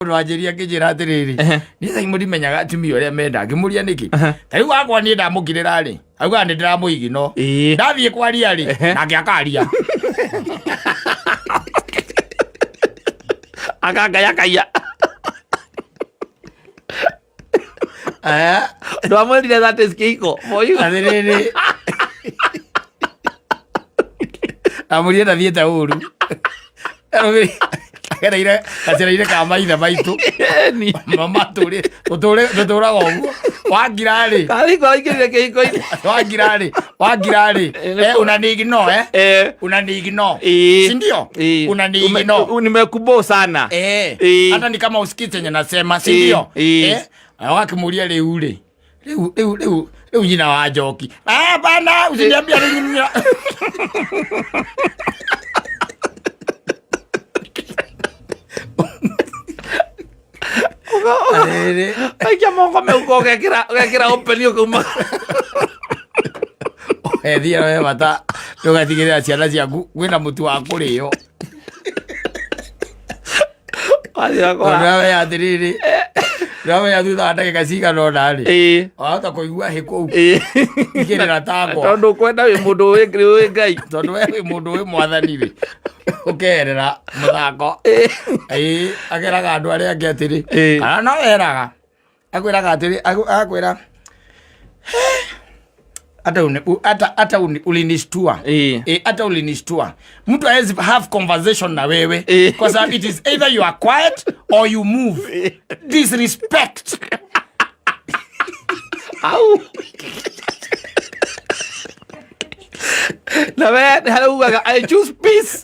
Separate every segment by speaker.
Speaker 1: Mũndũ wanjĩria akĩnjĩra atĩrĩrĩ, niĩ sai mũrimenyaga atumia ũrĩa menda. Ngĩmũria nĩkĩ. Ta rĩu wakwa niĩ ndamũkirĩra rĩ, augaga nĩ ndĩramũigino. Ndathiĩ kwaria rĩ, nake akaria.
Speaker 2: Akangayakaya. Ndwamwĩrire that is kĩhiko for you.
Speaker 1: Atĩrĩrĩ, ndamũria ndathiĩte ũru. Agereire gacĩra-inĩ ka maithe maitũ.
Speaker 2: Ĩni.
Speaker 1: Mama tũtũraga ũguo wangira rĩ.
Speaker 2: Kariko aingĩrire kĩhiko-inĩ.
Speaker 1: Wangira rĩ, wangira rĩ, eh, unaniignore, eh? Unaniignore. Si ndio? Unaniignore.
Speaker 2: Nimekubo sana.
Speaker 1: Hata ni kama usikii chenye nasema, si ndio? Eh, wakĩmũria rĩu rĩ, rĩu rĩu rĩu rĩu nyina wa njoki. Ah, bana, usiniambia rĩu nyina. Rĩrĩ.
Speaker 2: Aikia moko meuko ũgekĩra open ũkauma.
Speaker 1: Ethiĩ we bata ndũgatigĩrĩra ciana ciaku kwĩna mũtu wa kũrĩo.
Speaker 2: Wathiĩ ũgakora.
Speaker 1: Ndũramenya atĩrĩrĩ, ndũramenya thutha wa ndagĩka cigana ũna rĩ, wahota kũigua hĩ kũu ikĩrĩra tangwa.
Speaker 2: Tondũ kwenda wĩ mũndũ wĩ Ngai.
Speaker 1: Tondũ we wĩ mũndũ wĩ mwathani rĩ, ũkeherera mũthako. Ĩĩ, akeraga andũ arĩa angĩ atĩrĩ, kana no eraga, akwĩraga atĩrĩ, akwĩra, hata hata ulinishtua. Hata ulinishtua. Mtu hawezi have conversation na wewe. Kwa sababu it is either you are quiet or you move. Disrespect.
Speaker 2: Au. Na we harĩa ugaga I choose peace.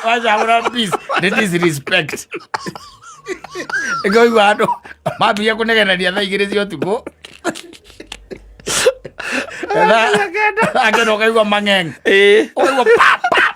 Speaker 1: Wacagũra peace nĩ disrespect. Ĩkoigua andũ mambia kũnegenania thaa 2 cia ũtukũ. Akena ũkaigua mang'eng. Ũkaigua pa pa.